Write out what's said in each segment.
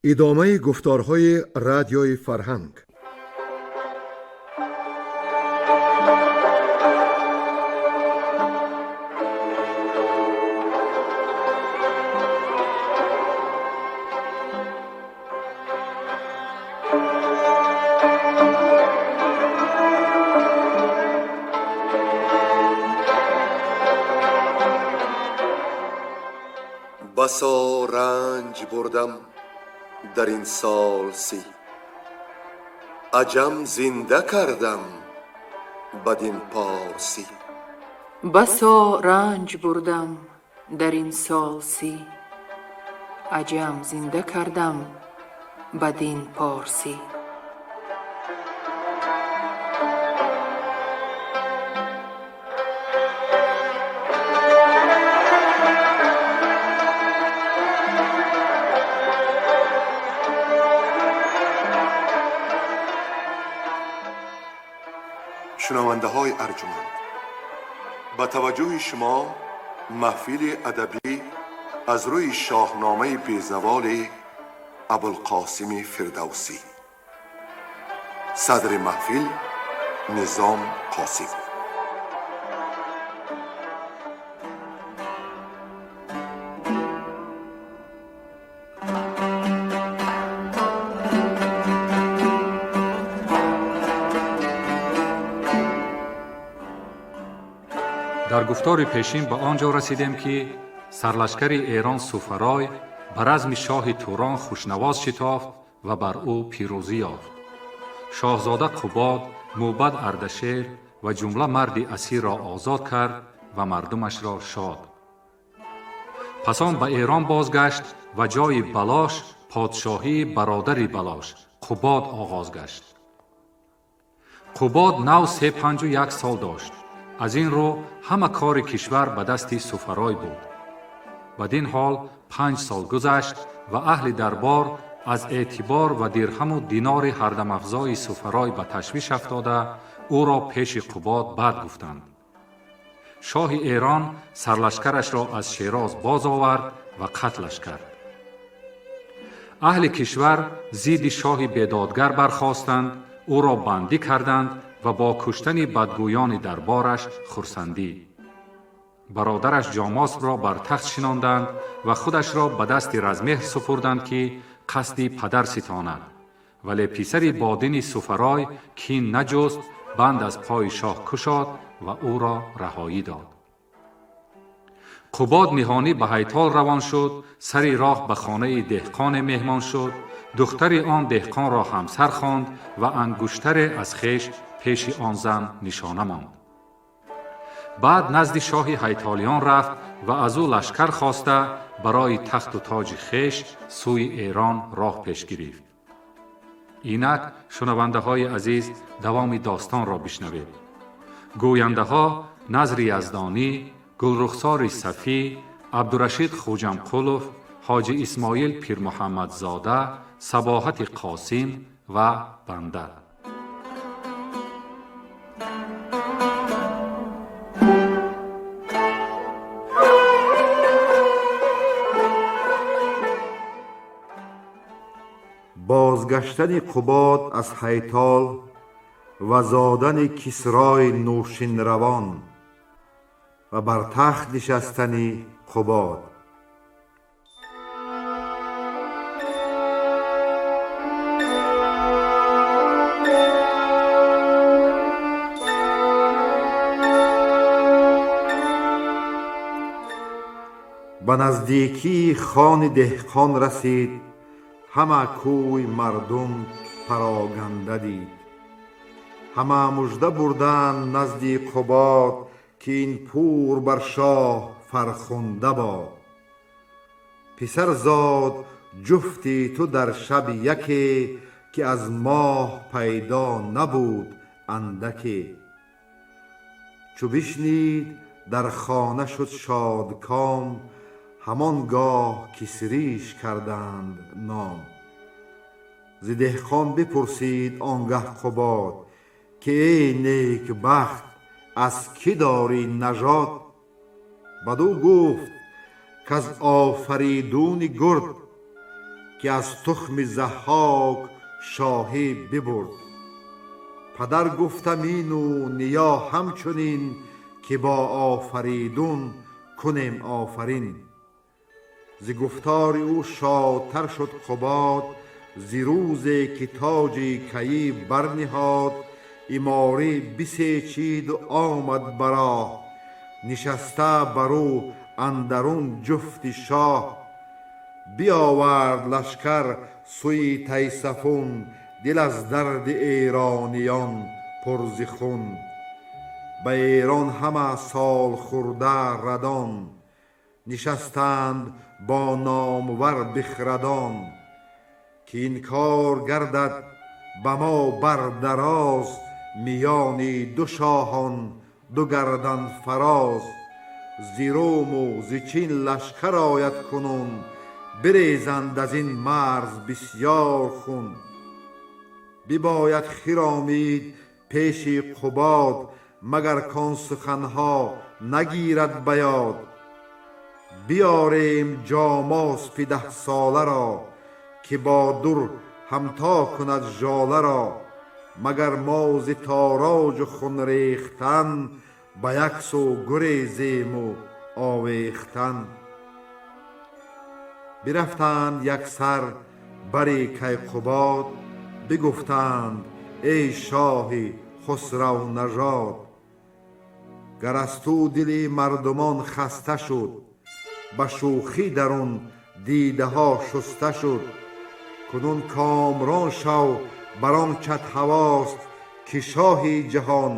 Идомаи гуфторҳои Радиои Фарҳанг. Басо ранҷ бурдам дар ин сол 30, аҷам зинда кардам бадин порсӣ. Басо ранҷ бурдам дар ин сол 30, аҷам зинда кардам бадин порсӣ. Шунавандаҳои арҷуманд, ба таваҷҷӯҳи шумо маҳфили адабӣ аз рӯи шоҳномаи безаволи Абулқосими Фирдавсӣ. Садри маҳфил Низом Қосим. Дар гуфтори пешин ба он ҷо расидем, ки сарлашкари Эрон Суфарой ба разми шоҳи Турон хушнавоз шитофт ва бар ӯ пирӯзӣ ёфт. Шоҳзода Қубод, мӯбад Ардашер ва ҷумла марди асирро озод кард ва мардумашро шод. Пас он ба Эрон бозгашт ва ҷои Балош подшоҳии бародари Балош Қубод оғоз гашт. Қубод нав 51 сол дошт. Аз ин рӯ ҳама кори кишвар ба дасти Суфарой буд. Бадин ҳол 5 сол гузашт ва аҳли дарбор аз эътибор ва дирҳаму динори ҳардамафзои Суфарой ба ташвиш афтода, ӯро пеши Қубод бад гуфтанд. Шоҳи Эрон сарлашкарашро аз Шероз боз овард ва қатлаш кард. Аҳли кишвар зидди шоҳи бедодгар бархостанд, ӯро бандӣ карданд ва бо куштани бадгӯёни дарбораш хурсандӣ. Бародараш Ҷомосбро бар тахт шинонданд ва худашро ба дасти Размеҳр супурданд, ки қасди падар ситонад. Вале писари бодини Суфарой кин наҷуст, банд аз пои шоҳ кушод ва ӯро раҳоӣ дод. Қубод ниҳонӣ ба Ҳайтол равон шуд, сари роҳ ба хонаи деҳқоне меҳмон шуд, духтари он деҳқонро ҳамсар хонд ва ангуштаре аз хеш пеши он зан нишона монд. Баъд назди шоҳи ҳайтолиён рафт ва аз ӯ лашкар хоста барои тахту тоҷи хеш сӯи Эрон роҳ пеш гирифт. Инак шунавандаҳои азиз, давоми достонро бишнавед. Гӯяндаҳо Назри Яздонӣ, Гулрухсори Сафӣ, Абдурашид Хуҷамқулов, Ҳоҷи Исмоил Пирмуҳаммадзода, Сабоҳати Қосим ва банда. Бозгаштани Қубод аз Ҳайтол ва зодани Кисрои Нӯшинравон ва бар тахт нишастани Қубод. Ба наздикии хони деҳқон расид, ҳама кӯй мардум пароганда дид. Ҳама мужда бурданд назди Қубод, ки ин пур бар шоҳ фархунда бод. Писар зод ҷуфти ту дар шаби яке, ки аз моҳ пайдо набуд андаке. Чу бишнид дар хона шуд шодком, ҳамон гоҳ кисриш карданд ном. Зи деҳқон бипурсид он гаҳ Қубод, ки эй некбахт, аз кӣ дорӣ нажод? Бадӯ гуфт, каз Офаридуни гурд, Ки аз тухми Заҳҳок шоҳӣ бибурд. Падар гуфтам ину ниё ҳамчунин, ки бо Офаридун кунем офарин. Зи гуфтори ӯ шодтар шуд Қубод, зи рӯзе ки тоҷи кайӣ барниҳод. Иморӣ бисечиду омад ба роҳ, нишаста бар ӯ андарун ҷуфти шоҳ. Биёвард лашкар сӯи Тайсафун, дил аз дарди эрониён пур зи хун. Ба Эрон ҳама солхӯрда радон, нишастанд бо номвар бихрадон. Ки ин кор гардад ба мо бар дароз, миёни ду шоҳон ду гардан фароз. Зи Руму зи Чин лашкар ояд кунун, бирезанд аз ин марз бисёр хун. Бибояд хиромид пеши Қубод, магар кон суханҳо нагирад ба ёд. Биёрем Ҷомоспи даҳсоларо, ки бо дур ҳамто кунад жоларо. Магар мо зи тороҷу хун рехтан, ба як сӯ гурезему овехтан. Бирафтанд яксар бари Кайқубод, бигуфтанд: эй шоҳи хусравнажод, гар аз ту дили мардумон хаста шуд, ба шӯхӣ дарун дидаҳо шуста шуд. Кунун комрон шав бар он чат ҳавост, ки шоҳи ҷаҳон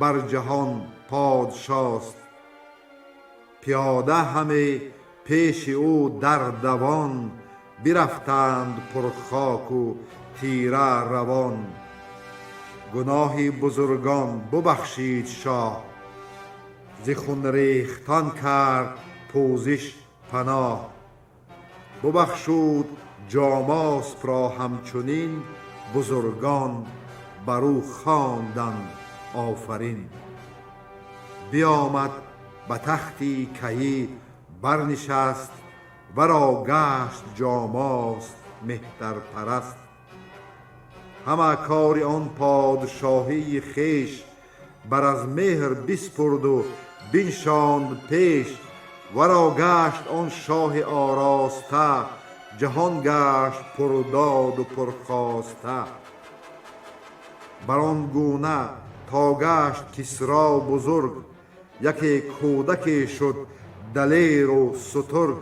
бар ҷаҳон подшост. Пиёда ҳаме пеши ӯ дар давон, бирафтанд пурхоку тира равон. Гуноҳи бузургон бубахшид шоҳ, зи хунрехтан кард пӯзиш паноҳ. Бубахшуд Ҷомоспро ҳамчунин, бузургон бар ӯ хонданд офарин. Биомад ба тахти кайӣ барнишаст, варо гашт Ҷомосп меҳтарпараст. Ҳама кори он подшоҳии хеш, бар аз меҳр биспурду биншонд пеш. Варо гашт он шоҳи ороста, ҷаҳон гашт пурдоду пурхоста. Бар он гуна то гашт Кисро бузург, яке кӯдаке шуд далеру сутург.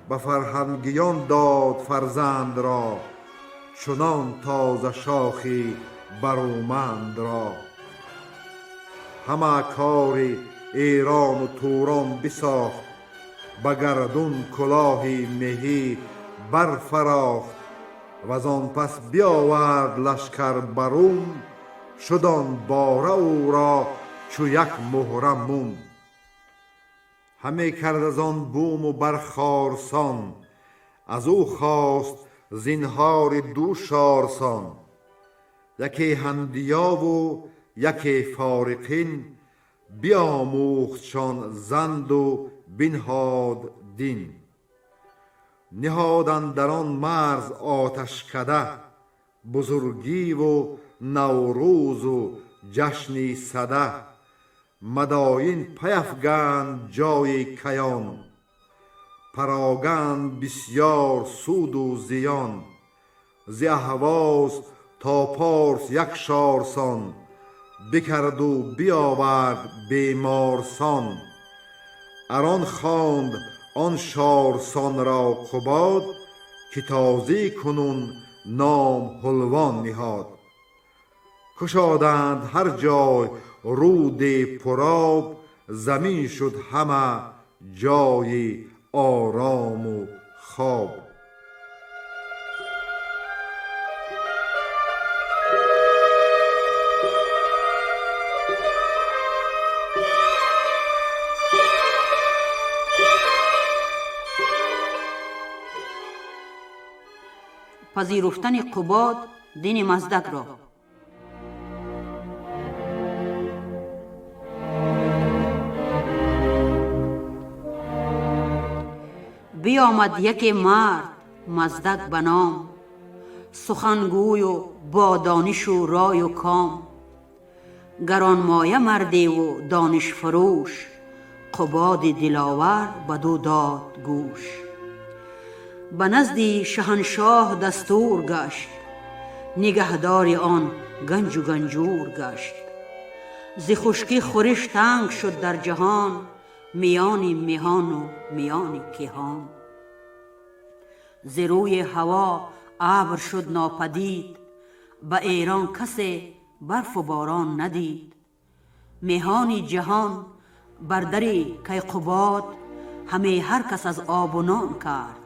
Ба фарҳангиён дод фарзандро, чунон тоза шохи барумандро. Ҳама кори Эрону Турон бисохт, ба гардун кулоҳи меҳӣ барфарохт. Ваз он пас биёвард лашкар ба Рум, шуд он бора ӯро чу як муҳра мум. Ҳаме кард аз он буму бар хорсон, аз ӯ хост зинҳори ду шорсон. Яке ҳандиёву яке фориқин, биомӯхтшон занду бинҳод дин. Ниҳоданд дар он марз оташкада, бузургиву наврӯзу ҷашни сада. Мадоин паяфганд ҷои каён, пароганд бисёр суду зиён. Зи Аҳвоз то Порс як шорсон, бикарду биёвард беморсон. Ар он хонд он шорсонро Қубод, ки тозӣ кунун ном Ҳулвон ниҳод. Кушоданд ҳар ҷой руди пуроб, замин шуд ҳама ҷои орому хоб. Пазируфтани Қубод дини Маздакро. Биомад яке мард Маздак ба ном, сухангӯю бо донишу рою ком. Гаронмоя мардеву донишфурӯш, Қубоди диловар бадӯ дод гӯш. Ба назди шаҳаншоҳ дастур гашт, нигаҳдори он ганҷу ганҷур гашт. Зи хушкӣ хӯриш танг шуд дар ҷаҳон, миёни меҳону миёни киҳон. Зи рӯи ҳаво абр шуд нопадид, ба Эрон касе барфу борон надид. Меҳони ҷаҳон бар дари Кайқубод, ҳаме ҳар кас аз обу нон кард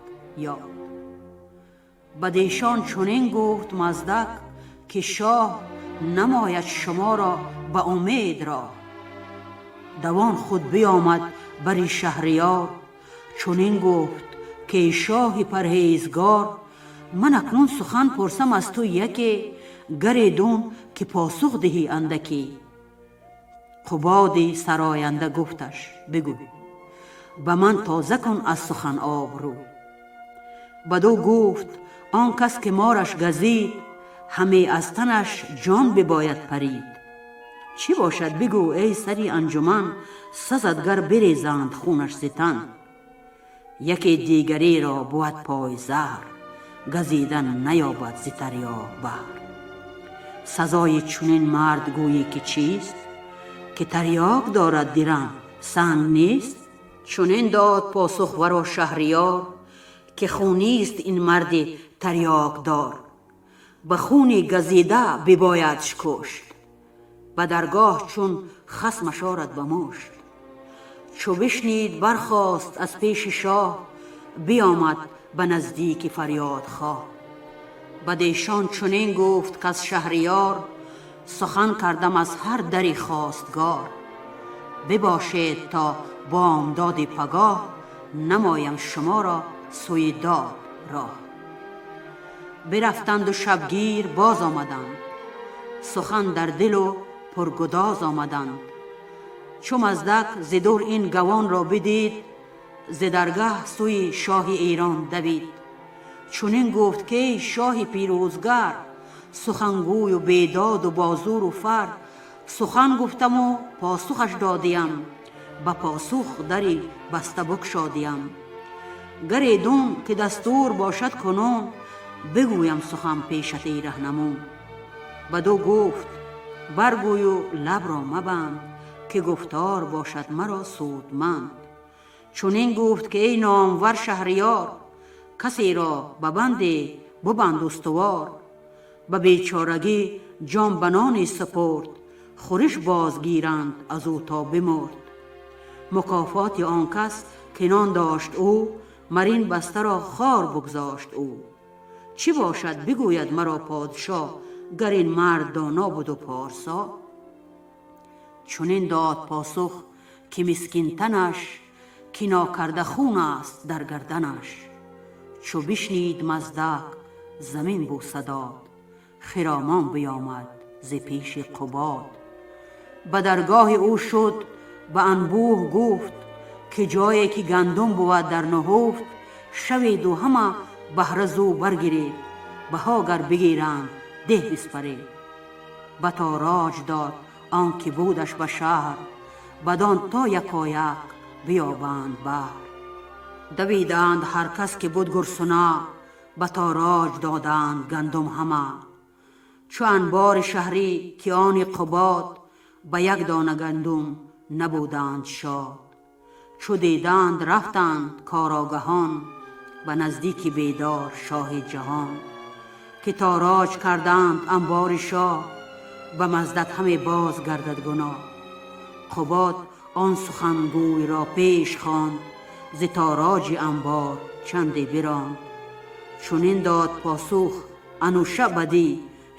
ёд. Бадешон чунин гуфт Маздак, ки шоҳ намояд шуморо ба умед роҳ. Давон худ биёмад бари Шаҳриёр, чунин гуфт ки эй шоҳи парҳезгор, ман акнун сухан пурсам аз ту яке, гаредун ки посух диҳӣ андаке. Қубоди сароянда гуфташ: бигӯй, ба ман тоза кун аз сухан обрӯй. Бадӯ гуфт: он кас ки мораш газид, ҳаме аз танаш ҷон бибояд парид. Чӣ бошад бигӯ, эй сари анҷуман, сазад гар бирезанд хунаш зи тан. Яке дигареро бувад пойзаҳр, газидан наёбад зи тарёқ баҳр. Сазои чунин мард гӯӣ ки чист, ки тарёк дорад дирам санг нест? Чунин дод посух варо Шаҳриёр, ки хунист ин марди тарёкдор. Ба хуни газида бибоядш кушт, ба даргоҳ чун хасмаш орад ба мушт. Чу бишнид бархост аз пеши шоҳ, биёмад ба наздики фарёдхоҳ. Бадешон чунин гуфт каз Шаҳриёр сухан кардам аз ҳар дари хостгор. Бибошед то бомдоди пагоҳ, намоям шуморо сӯи дод роҳ. Бирафтанду шабгир боз омаданд, сухан дар дилу пургудоз омаданд. Чу Маздак зи дур ин гавонро бидид, зи даргаҳ сӯи шоҳи Эрон давид. Чунин гуфт ки эй шоҳи пирӯзгар, сухангӯю бедоду бозуру фар, сухан гуфтаму посухаш додиям, ба посух дари баста букшодиям. Гаредун ки дастур бошад кунун, бигӯям сухан пешат эй раҳнамун. Бадӯ гуфт: баргӯю лабро мабанд, ки гуфтор бошад маро судманд. Чунин гуфт ки эй номвар Шаҳриёр, касеро ба банде бубанд устувор. Ба бечорагӣ ҷон ба ноне супурд, хӯриш бозгиранд аз ӯ то бимурд. Мукофоти он кас ки нон дошт ӯ, мар ин бастаро хор бигзошт ӯ. Чӣ бошад бигӯяд маро подшоҳ, гар ин мард доно буду порсо? Чунин дод посух ки мискинтанаш, ки нокарда хун аст дар гарданаш. Чу бишнид Маздак замин бӯса дод, хиромон биёмад зи пеши Қубод. Ба даргоҳи ӯ шуд, ба анбӯҳ гуфт, ки ҷое ки гандум бувад дар нуҳуфт, шаведу ҳама баҳра зӯ баргиред, баҳо гар бигиранд деҳ биспаред. Ба тороҷ дод он ки будаш ба шаҳр, бадон то якояк биёбанд баҳр. Давиданд ҳар кас ки буд гурсуна, ба тороҷ доданд гандум ҳама. Чу анбори шаҳрӣ ки они Қубод, ба як дона гандум набуданд шод. Чу диданд рафтанд корогаҳон, ба наздики бедор шоҳи ҷаҳон. Ки тороҷ карданд анбори шоҳ, ба Маздак ҳаме боз гардад гуноҳ. Қубод он сухангӯйро пеш хонд, зи тороҷи анбор чанде биронд. Чунин дод посух: анӯша бадӣ,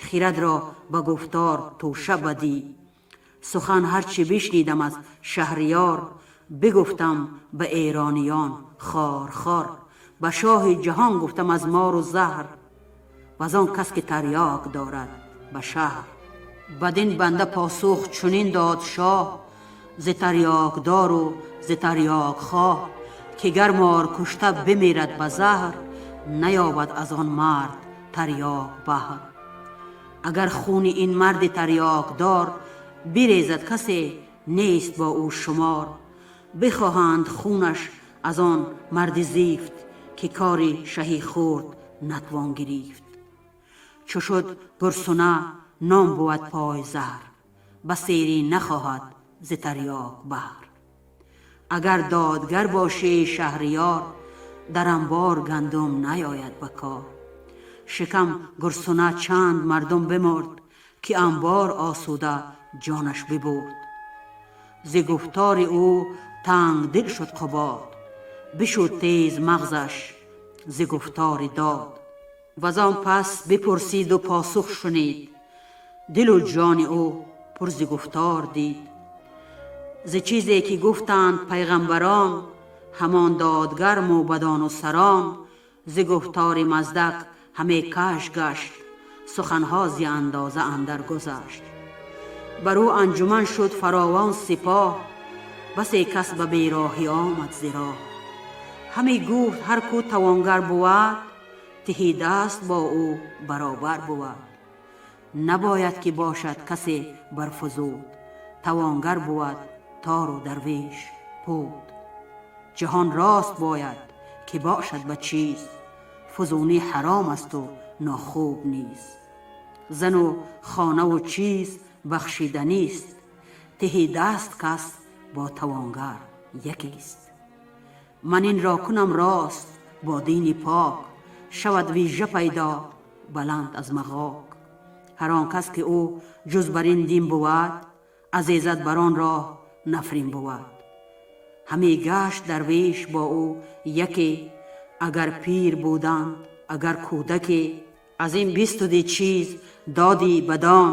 хирадро ба гуфтор тӯша бадӣ. Сухан ҳарчи бишнидам аз Шаҳриёр, бигуфтам ба эрониён хор хор. Ба шоҳи ҷаҳон гуфтам аз мору заҳр, ваз он кас ки тарёк дорад ба шаҳр. Бадин банда посух чунин дод шоҳ, зи тарёкдору зи тарёкхоҳ, ки гар мор кушта бимирад ба заҳр, Наёбад аз он мард тарёк баҳр. Агар хуни ин марди тарёкдор бирезад касе, нест бо ӯ шумор. Бихоҳанд хунаш аз он марди зифт, ки кори шаҳи хурд натвон гирифт. Чу шуд гурсуна ном бувад пой заҳр, ба серӣ нахоҳад зи тарёк баҳр. Агар додгар бошӣ шаҳриёр, дар анбор гандум наёяд ба кор. Шикам гурсуна чанд мардум бимурд, ки анбор осуда ҷонаш бибурд. Зи гуфтори ӯ тангдил шуд Қубод, бишуд тез мағзаш зи гуфтори дод. Вазон пас бипурсиду посух шунид, дилу ҷони ӯ пур зи гуфтор дид. Зи чизе ки гуфтанд пайғамбарон, ҳамон додгар мӯбадону сарон, зи гуфтори Маздак ҳаме каж гашт, суханҳо зи андоза андар гузашт. Бар ӯ анҷуман шуд фаровон сипоҳ, басе кас ба бероҳӣ омад зи роҳ. Ҳаме гуфт ҳар кӯ тавонгар бувад, тиҳидаст бо ӯ баробар бувад. Набояд ки бошад касе барфузуд, тавонгар бувад тору дарвеш пуд. Ҷаҳон рост бояд ки бошад ба чиз, фузунӣ ҳаром асту нохуб низ. Зану хонаву чиз бахшиданист, тиҳидаст кас бо тавонгар якист. Ман инро кунам рост бо дини пок, шавад вижа пайдо баланд аз мағок. Ҳар он кас ки ӯ ҷуз бар ин дин бувад, азизат бар он роҳ нафрин бувад. Ҳаме гашт дарвеш бо ӯ яке, агар пир буданд, агар кӯдаке. Аз ин бисту ди чиз доди бадон,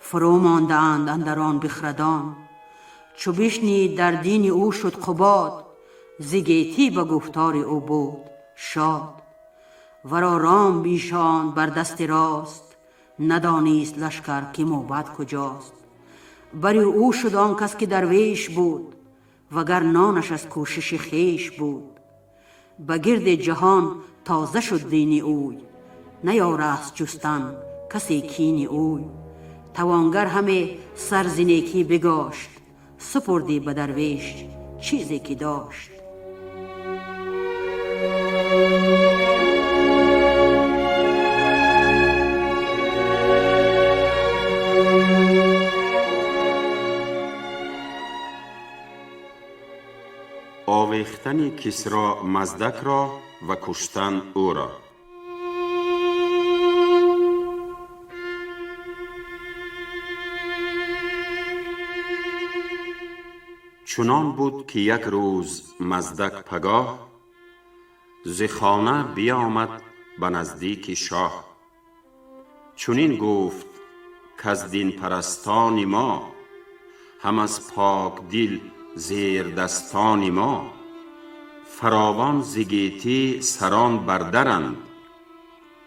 фурӯ мондаанд андар он бихрадон. Чу бишнид дар дини ӯ шуд Қубод, зи гетӣ ба гуфтори ӯ буд шод. Варо ром бишонд бар дасти рост, надонист лашкар ки мӯбад куҷост. Бари ӯ шуд он кас ки дарвеш буд, вагар нонаш аз кӯшиши хеш буд. Ба гирди ҷаҳон тоза шуд дини ӯй, наёраст ҷустан касе кини ӯй. Тавонгар ҳаме сар зи некӣ бигошт, супурдӣ ба дарвеш чизе ки дошт. Овехтани Кисро Маздакро ва куштан ӯро. Чунон буд, ки як рӯз Маздак пагоҳ зи хона биёмад ба наздики шоҳ. Чунин гуфт: каз динпарастони мо, ҳам аз покдил зердастони мо, фаровон зи гетӣ сарон бардаранд,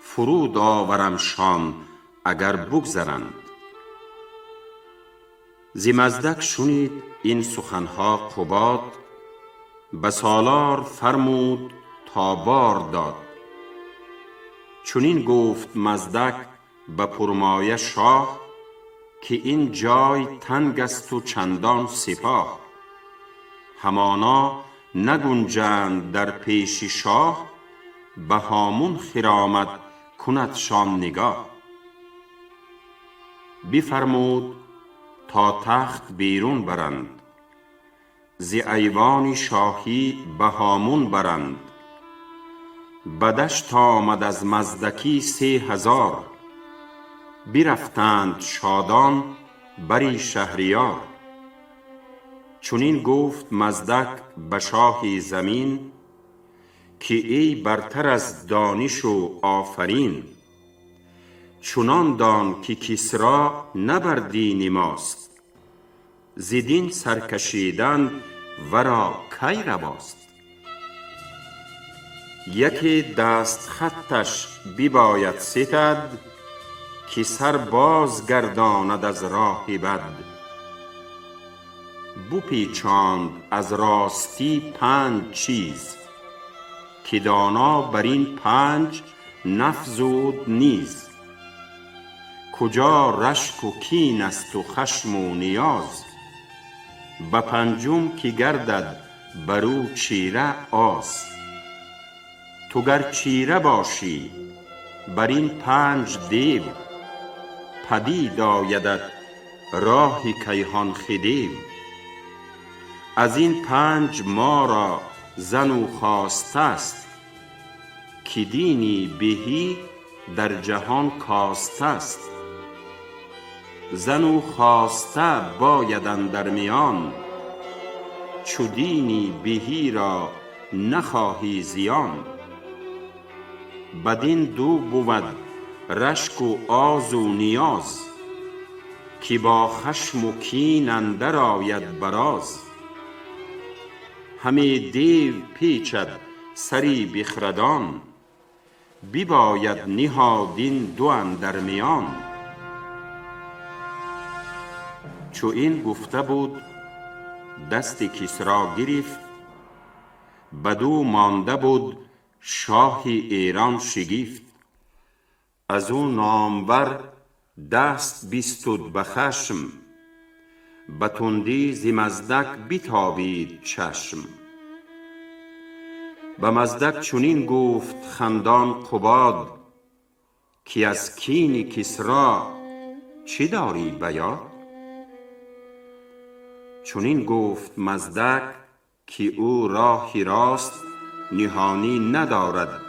фуруд оварамшон агар бугзаранд. Зи Маздак шунид ин суханҳо Қубод, ба солор фармуд то бор дод. Чунин гуфт Маздак ба пурмоя шоҳ, ки ин ҷой танг асту чандон сипоҳ. Ҳамоно нагунҷанд дар пеши шоҳ, ба ҳомун хиромад кунадшон нигоҳ. Бифармуд то тахт берун баранд, зи айвони шоҳӣ ба ҳомун баранд. Ба дашт омад аз маздакӣ 3000, бирафтанд шодон бари шаҳриёр. Чунин гуфт Маздак ба шоҳи замин, ки эй бартар аз донишу офарин, чунон дон ки Кисро на бар дини мост, зи дин саркашидан варо кай равост. Яке дастхатташ бибояд ситад, ки сар боз гардонад аз роҳи бад. Бупечонд аз ростӣ панҷ чиз, ки доно бар ин панҷ нафзуд نیز. کجا رشک و کین است و خشم و نیاز، به پنجم که گردد بر او چیره آز. تو گر چیره باشی بر این پنج دیو، پدید آیدت راه کیهان خدیو. از این پنج ما را زن او خواسته است، که دینی بهی در جهان کاسته است. زن او خواسته باید اندر میان، چو دینی بهی را نخواهی زیان. بدین دو بود رشک و آز و نیاز، که با خشم و کین اندر آید براز. همی دیو پیچد سری بخردان، بباید نهاد این دو اندر میان. چو این گفته بود دست کسری گرفت، بدو مانده بود شاه ایران شگفت. از او نامور دست بستد به خشم، به تندی ز مزدک بتابید چشم. به مزدک چنین گفت خندان قباد، که از کین کسری چه داری به یاد؟ چنین گفت مزدک که او راه راست نهانی ندارد،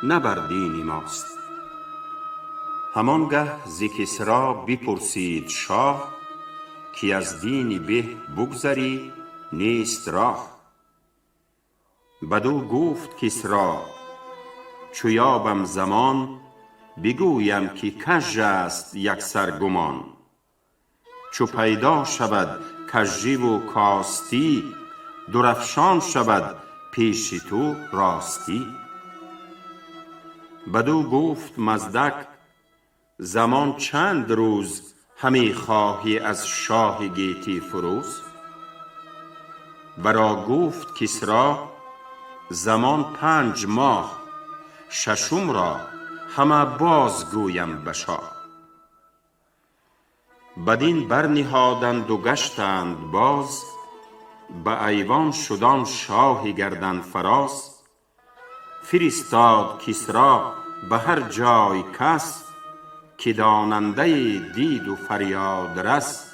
نه بر دین ماست. همانگه ز کسری بپرسید شاه، که از دین به بگذری نیست راه. بدو گفت کسری چو یابم زمان، بگویم که کژ است یک سر گمان. چو پیدا شود کژی و کاستی، درفشان شود پیش تو راستی. بدو گفت مزدک زمان چند روز همی خواهی از شاه گیتی فروز؟ ورا گفت کسری زمان 5 ماه، ششم را همه باز گویم به شاه. بدین برنهادند و گشتند باز، به ایوان شدان شاه گردن فراز. فرستاد کسری به هر جای کس، که داننده دید و فریاد رس.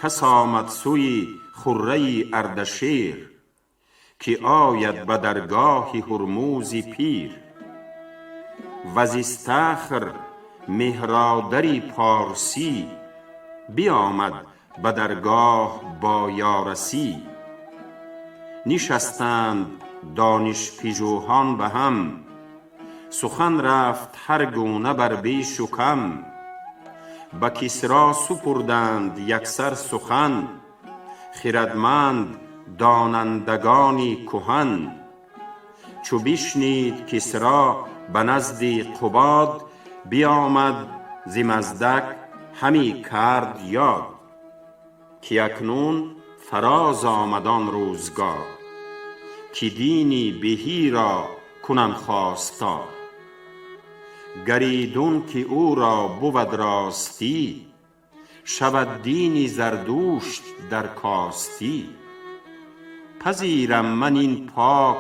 کس آمد سوی خره اردشیر، که آید به درگاه هرمز پیر. وز استخر مهرادری پارسی، بیامد به درگاه با یارسی. نشستند دانش پژوهان به هم، سخن رفت هر گونه بر بیش و کم. به کسری سپردند یکسر سخن، خردمند دانندگان کهن. چو بشنید کسری به نزد قباد، بیامد ز مزدک همی کرد یاد. که اکنون فراز آمد آن روزگار، که دینی بهی را کنم خواستار. گر ایدون که او را بود راستی، شود دین زردشت در کاستی. پذیرم من این پاک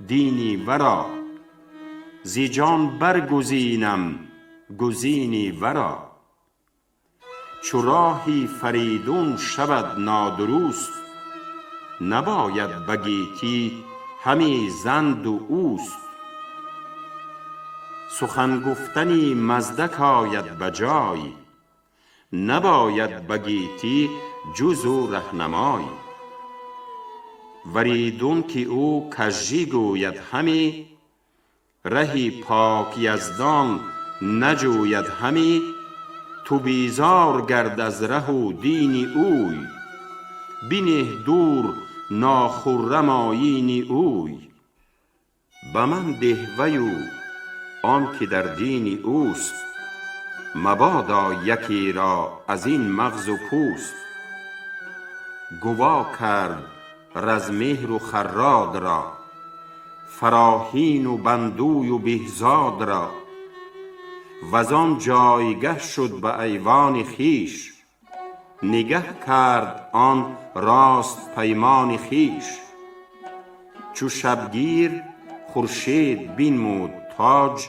دینی ورا، ز جان برگزینم گزینی ورا. چو راهی فریدون شود نادرست، نباید به گیتی همی زند و اوست. سخن گفتنی مزدک آید به جای، نباید به گیتی جز او رهنمای. ور ایدون که او کژی گوید همی، رهی پاک یزدان نجوید همی. تو بیزار گرد از ره و دین اوی، بنه دور ناخرم آیین اوی. به من ده وی و آن که در دین اوست، مبادا یکی را از این مغز و پوست. گوا کرد رزمهر و خراد را، فراهین و بندوی و بهزاد را. وزان جایگه شد به ایوان خویش، نگه کرد آن راست پیمان خویش. چو شبگیر خورشید بنمود تاج،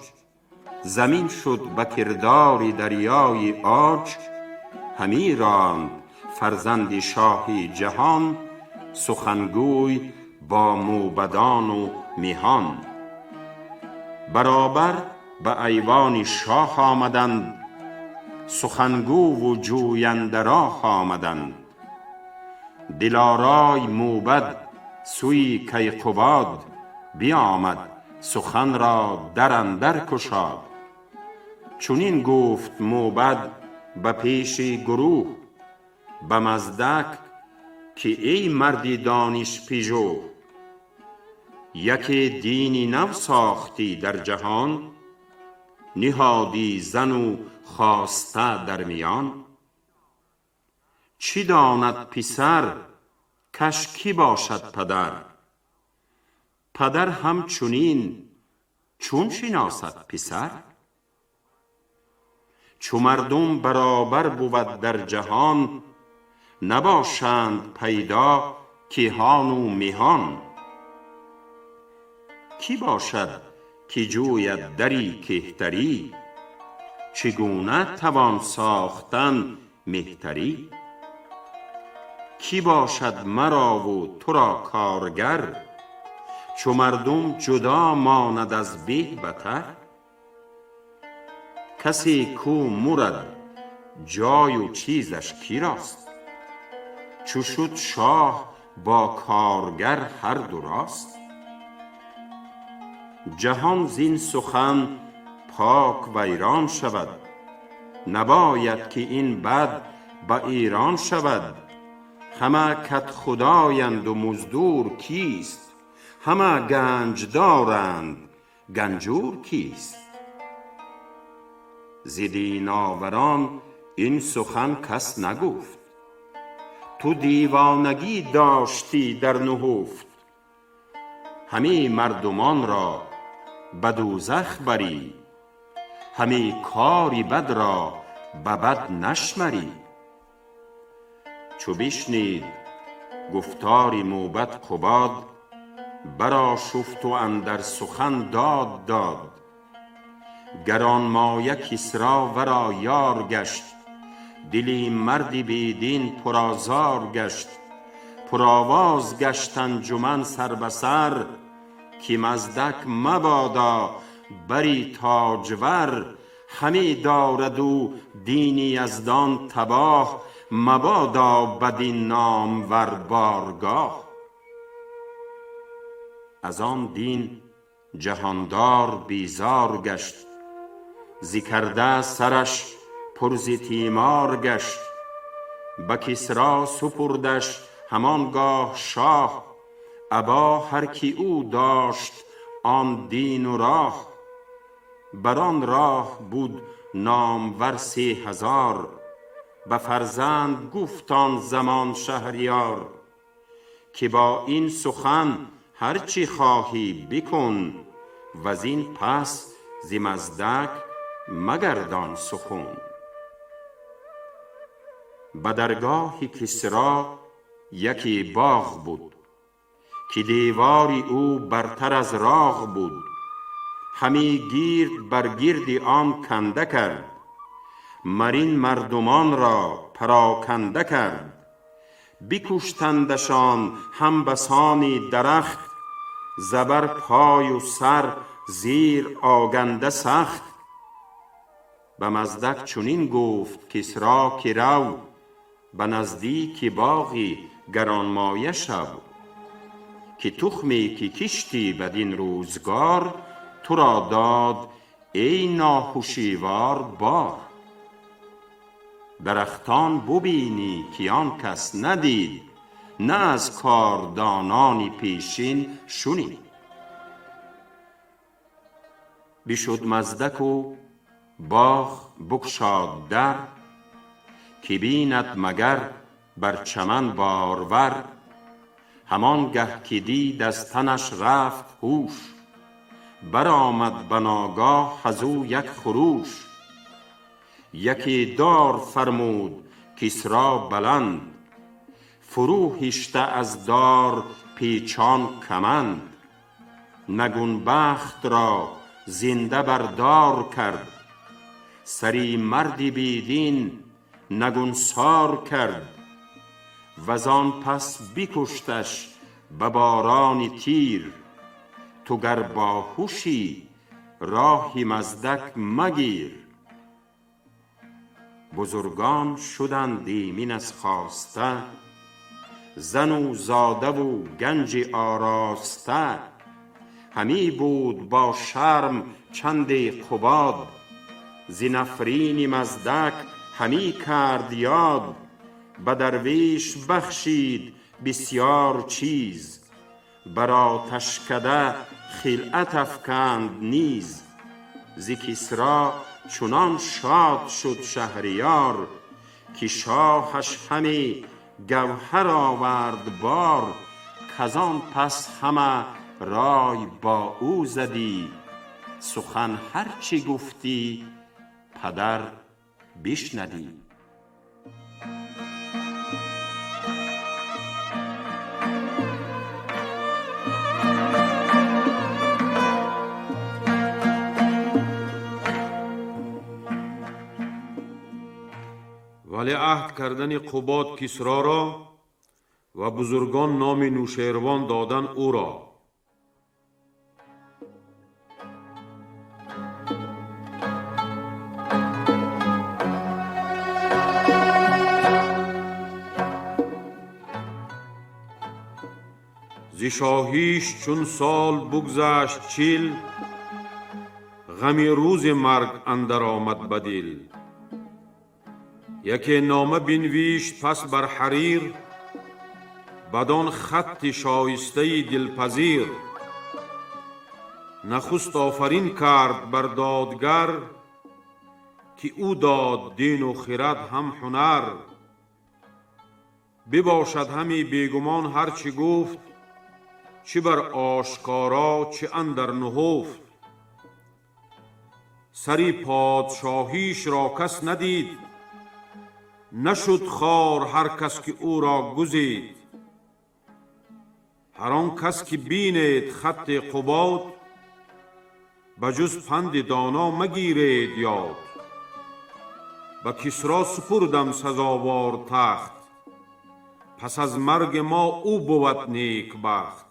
زمین شد به کردار دریای عاج. همی راند فرزند شاه جهان، سخنگوی با موبدان و مهان. برابر به ایوان شاه آمدند، سخنگو و جوینده راه آمدند. دلارای موبد سوی کیقباد، بیامد سخن را در اندر گشاد. چنین گفت موبد به پیش گروه، به مزدک که ای مرد دانش پژوه. یکی دینی نو ساختی در جهان، نهادی زن و خواسته در میان. چه داند پسر کش کی باشد پدر، پدر هم چنین چون شناسد پسر. چو مردم برابر بود در جهان، نباشند پیدا کیهان و مهان. کی باشد که جوید دری کهتری، چگونه توان ساختن مهتری. کی باشد مرا و تو را کارگر، چو مردم جدا ماند از به بتر. کسی کو مرد جای و چیزش کی راست، چو شد شاه با کارگر هر دو راست. جهان زین سخن پاک ویران شود، نباید که این بد به ایران شود. همه کدخدایند و مزدور کیست، همه گنج دارند گنجور کیست. ز دین آوران این سخن کس نگفت، تو دیوانگی داشتی در نهفت. همه مردمان را به دوزخ بری، همه کاری بد را به بد نشمری. چو بشنید گفتار موبد قباد، برآشفت و اندر سخن داد داد. گرانمایه کسری ورا یار گشت، دل مرد بی دین پرآزار گشت. پرآواز گشت انجمن سر به سر، که مزدک مبادا بری تاجور. همی دارد او دین یزدان تباه، مبادا بدین نامور بارگاه. از آن دین جهاندار بیزار گشت، ز کرده سرش پر ز تیمار گشت. به کسری سپردش همانگاه شاه، ابا هر کی او داشت آن دین و راه. بر آن راه بود نامور 3000، به فرزند گفت آن زمان شهریار. که با این سخن هر چه خواهی بکن، وزین پس ز مزدک مگردان سخن. به درگاه کسری یکی باغ بود، که دیوار او برتر از راغ بود. همی گیرد بر گرد آن کنده کرد، مر این مردمان را پراکنده کرد. بکشتندشان هم بسان درخت، زبر پای و سر زیر آگنده سخت. به مزدک چنین گفت کسری که رو، به نزدیک باغ گرانمایه شو. که تخمی که کشتی بدین روزگار، تو را داد ای ناهشیوار بار. درختان ببینی که آن کس ندید، نه از کاردانان پیشین شنید. بشد مزدک و باغ بگشاد در، که بیند مگر بر چمن بارور. همانگه که دید از تنش رفت هوش، برآمد به ناگاه از او یک خروش. یکی دار فرمود کسری بلند، فرو هشته از دار پیچان کمند. نگون بخت را زنده بر دار کرد، سری مردی بی دین نگونسار کرد. وزان پس بکشتش به باران تیر، تو گر باهوشی راه مزدک مگیر. بزرگان شدند ایمن از خواسته، زن و زاده و گنج آراسته. همی بود با شرم چندی قباد، ز نفرین مزدک همی کرد یاد. به درویش بخشید بسیار چیز، بر آتشکده خلعت افکند نیز. ز کسری چنان شاد شد شهریار، که شاهش همی گوهر آورد بار. کزان پس همه رای با او زدی، سخن هر چه گفتی پدر بشنیدی. Вале аҳд кардани Қубод Кисроро ва бузургон номи Нӯшервон додан ӯро. Зи шоҳиш чун сол бугзашт 40, ғами рӯзи марг андар омад ба дил. Яке нома бинвишт пас бар ҳарир, бадон хатти шоистаи дилпазир. Нахуст офарин кард бар додгар, ки ӯ дод дину хирад ҳам ҳунар. Бибошад ҳами бегумон ҳар чӣ гуфт, чӣ бар ошкоро чӣ андар нуҳуфт. Сари подшоҳишро кас надид, нашуд хор ҳар кас ки ӯро гузид. Ҳар он кас ки бинед хатти Қубод, ба ҷуз панди доно магиред ёд. Ба Кисро супурдам сазовор тахт, пас аз марги мо ӯ бувад некбахт.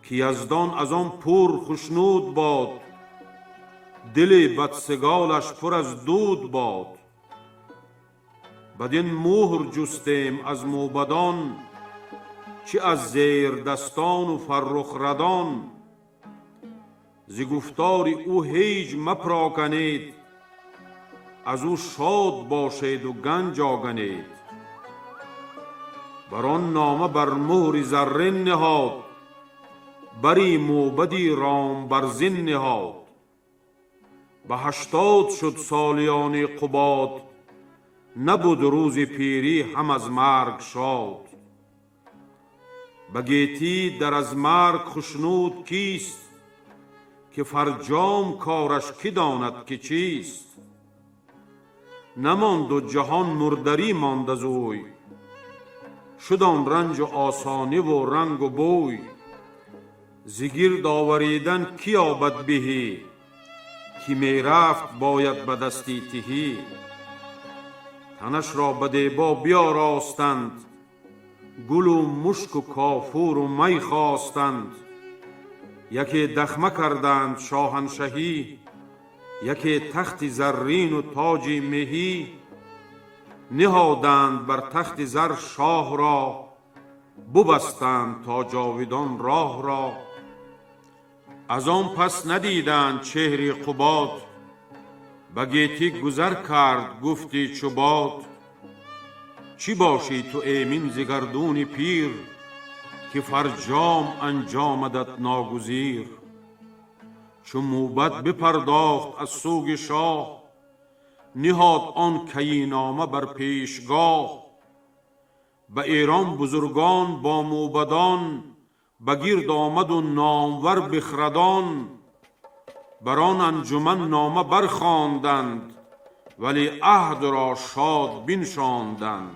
Ки Яздон аз он пур хушнуд бод, дили бадсиголаш пур аз дуд бод. Бадин муҳр ҷустем аз мӯбадон, чӣ аз зердастону фаррухрадон. Зи гуфтори ӯ ҳеҷ мапроканед, аз ӯ шод бошеду ганҷ оганед. Бар он нома бар муҳри заррин ниҳод, бари мӯбади ромбарзин ниҳод. Ба 80 шуд солиёни Қубод, набуд рӯзи пирӣ ҳам аз марг шод. Ба гетӣ дар аз марг хушнуд кист, ки фарҷом кораш кӣ донад ки чист. Намонду ҷаҳон мурдарӣ монд аз ӯй, шуд он ранҷу осониву рангу бӯй. Зи гирд оваридан кӣ ёбад беҳӣ, ки мерафт бояд ба дасти тиҳӣ. Танашро ба дебо биёростанд, гулу мушку кофуру май хостанд. Яке дахма карданд шоҳаншаҳӣ, яке тахти заррину тоҷи меҳӣ. Ниҳоданд бар тахти зар шоҳро, бубастанд то ҷовидон роҳро. Аз он пас надиданд чеҳри Қубод, ба гетӣ гузар кард гуфти чу бод. Чӣ бошӣ ту эмин зи гардуни пир, ки фарҷом анҷомадат ногузир. Чу мӯбад бипардохт аз сӯги шоҳ, ниҳод он кайинома бар пешгоҳ. Ба Эрон бузургон бо мӯбадон Ба гирд омад у номвар бихрадон, бар он анҷуман нома бархонданд, вали аҳдро шод биншонданд.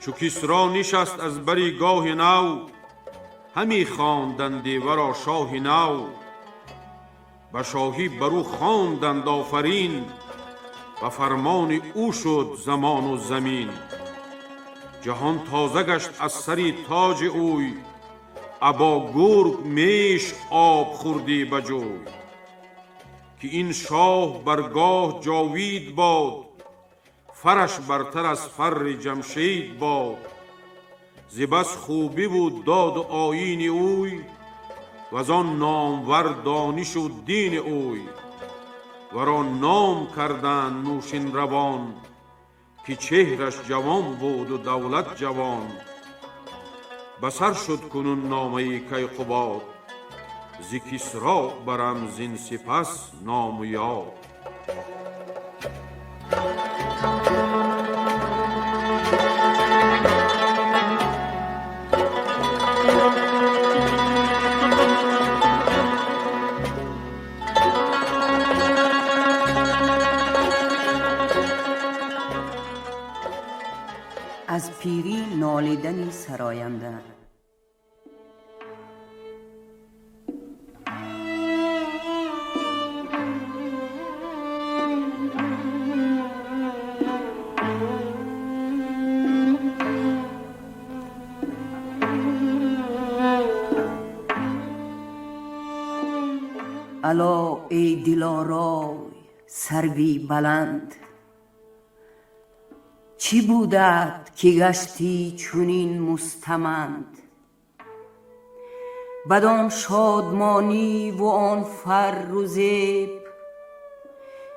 Чу Кисро нишаст аз бари гоҳи нав, ҳами хонданди варо шоҳи нав. Ба шоҳӣ бар ӯ хонданд офарин, ба фармони ӯ шуд замону замин. Ҷаҳон тоза гашт аз сари тоҷи ӯй, або гург меш об хӯрдӣ ба ҷӯй. Ки ин шоҳ баргоҳ ҷовид бод, фараш бартар аз фарри Ҷамшид бод. Зи бас хубиву доду оини ӯй, ваз он номвар донишу дини ӯй. Варо ном карданд Нӯшинравон, ки чеҳраш ҷавон буду давлат ҷавон. Ба сар шуд кунун номаи Кайқубод, зи Кисро барам зин сипас ному ёд. Аз пирӣ нолидани сароянда. Ало эй дилорой сарви баланд, чӣ будат ки гаштӣ чунин мустаманд? Бадон шодмониву он фарру зеб,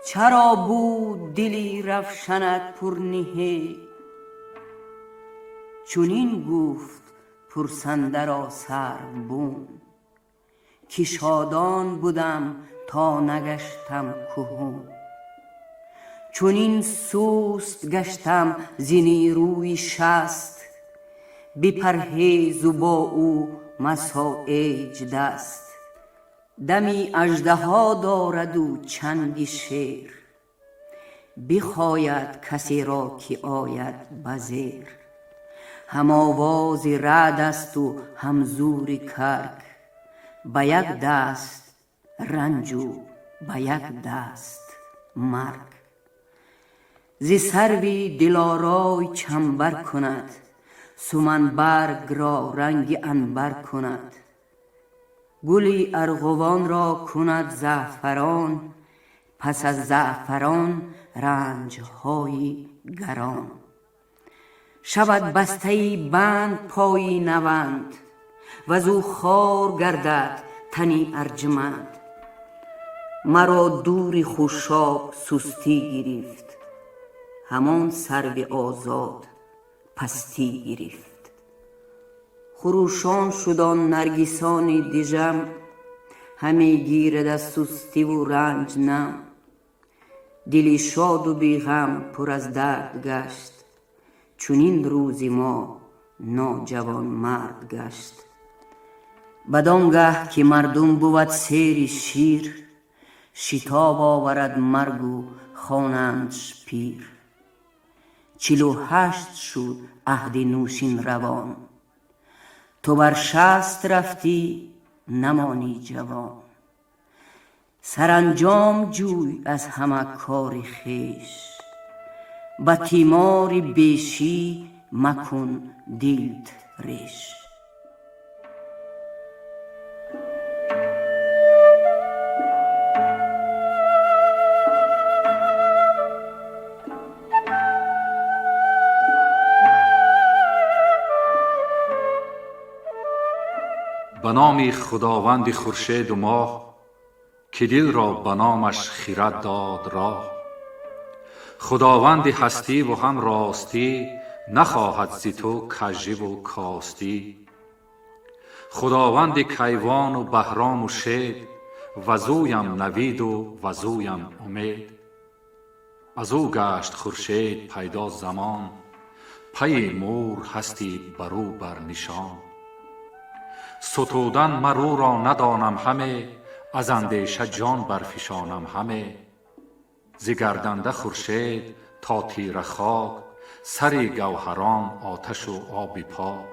чаро буд дили равшанат пурниҳеб? Чунин гуфт пурсандаро сарвбун, ки шодон будам то нагаштам куҳун. Чунин суст гаштам зи нерӯи шаст, бипарҳезу бо ӯ масоэҷ даст. Дами аждаҳо дораду чанги шер, бихояд касеро ки ояд ба зер. Ҳам овози раъд асту ҳам зури карг, ба як даст ранҷу ба як даст марг. Зи сарви дилорой чамбар кунад, суманбаргро ранги анбар кунад. Гули арғувонро кунад заъфарон, пас аз заъфарон ранҷҳои гарон. Шавад бастаи банд пои наванд, вазу хор гардад тани арҷуманд. Маро дури хушоб сустӣ гирифт, ҳамон сарви озод пастӣ гирифт. Хурӯшон шуд он наргисони дижам, ҳаме гирад аз сустиву ранҷ нам. Дили шоду беғам пур аз дард гашт, чунин рӯзи мо ноҷавонмард гашт. Бадон гаҳ ки мардум бувад сери шир, шитоб оварад маргу хонандш пир. 48 шуд аҳди Нӯшинравон, ту бар 60 рафтӣ намонӣ ҷавон. Саранҷом ҷӯй аз ҳама кори хеш, ба тимори бешӣ макун дилт реш. Ба номи худованди хуршеду моҳ, ки дилро ба номаш хирад дод роҳ. Худованди ҳастиву ҳам ростӣ, нахоҳад зи ту кажживу костӣ. Худованди кайвону баҳрому шед, вазӯям навиду вазӯям умед. Аз ӯ гашт хуршед пайдо замон, пайи мур ҳастӣ бар ӯ бар нишон. Сутудан мар ӯ ро надонам ҳаме, аз андеша ҷон барфишонам ҳаме. Зи гарданда хуршед то тира хок, сари гавҳарон оташу оби пок.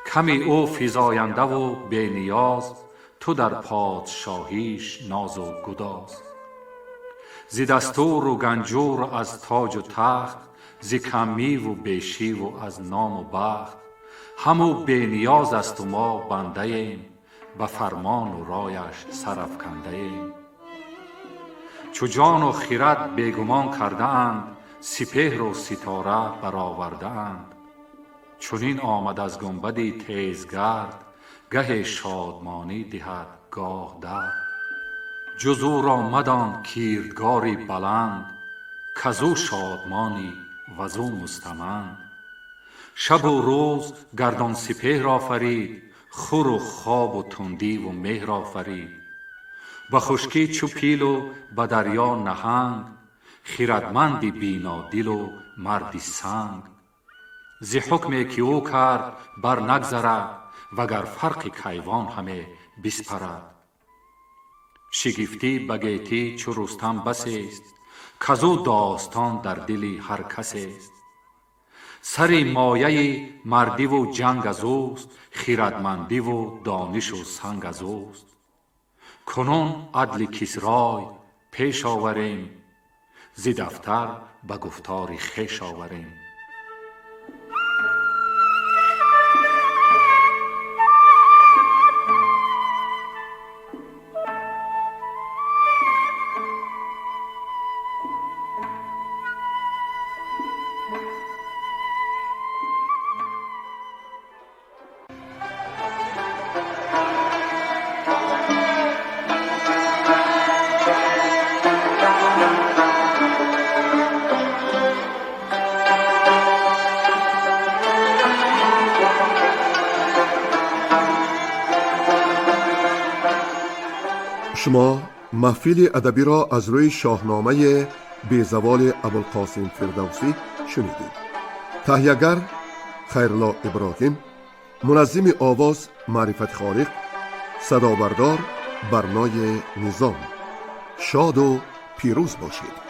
Ками ӯ физояндаву бениёз, ту дар подшоҳиш нозу гудоз. Зи дастуру ганҷуру аз тоҷу тахт, зи камиву бешиву аз ному бахт, ҳаму бениёз асту мо бандаем, ба фармону рояш сарафкандаем. Чу ҷону хирад бегумон кардаанд, сипеҳру ситора баровардаанд. Чунин омад аз гунбади тезгард, гаҳе шодмонӣ диҳад, гоҳ дард. Ҷуз ӯро мадон кирдгори баланд, казу шодмонӣ вазу мустаманд. Шабу рӯз гардон сипеҳр офарид, хуру хобу тундиву меҳр офарид. Ба хушкӣ чу пилу ба дарё наҳанг, хирадманди бинодилу марди санг. Зи ҳукме ки ӯ кард бар нагзарад, вагар фарқи кайвон ҳаме биспарад. Шигифтӣ ба гетӣ чу Рустам басест, казу достон дар дили ҳар касест. Сари мояи мардиву ҷанг аз ӯст, хирадмандиву донишу санг аз ӯст. Кунун адли Кисрой пеш оварем, зи дафтар ба гуфтори хеш оварем. Шумо маҳфили адабиро аз рӯи шоҳномаи безаволи Абулқосим Фирдавсӣ шунидед. Таҳиягар Хайрулло Иброҳим, муназзими овоз Маърифати Холиқ, садобардор Барнои Низом. Шоду пирӯз бошед.